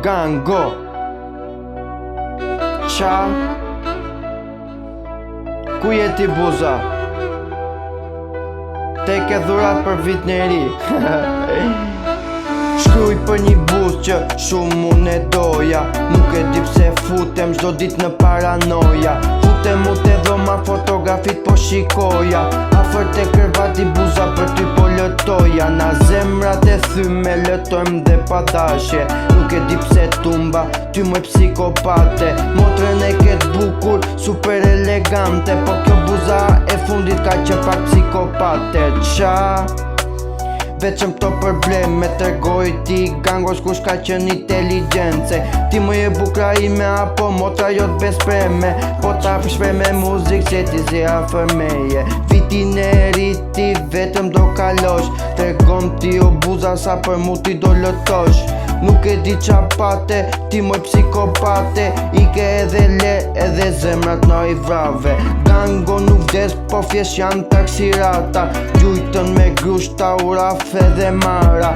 Gango. Qa? Ku je ti, buza? Te ke dhurat për vit në ri. Shkruj për një buz që shumë unë e doja. Nuk e di pse futem çdo dit në paranoja. Futem u te dhoma, fotografit po shikoja. Afër te krevati, buza, për ty po lëtoja. Na zemrat e thyme lëtojmë dhe pa dashje. Nuk e di pse tumba, ty moj psikopate. Motrën e ketë bukur, super elegante, po kjo buza e fundit ka që pak psikopate. Qa? Vetëm këto probleme tregoj ti gangos, kush ka qenë inteligence? Ti më e bukra ime apo motra jot bespreme? Po ta përshpre me muzik se ti si afër meje. Vitin e ri ti vetëm do kalosh. Tregon ti, o buza, sa për mu ti do lëtosh. Nuk e di qa pate, ti moj psikopate. I ke edhe le, edhe zemrat na i vrave. Gango nuk vdes, po thjesht janë taksirata. Gjujtën me grushta, u rafe dhe mara.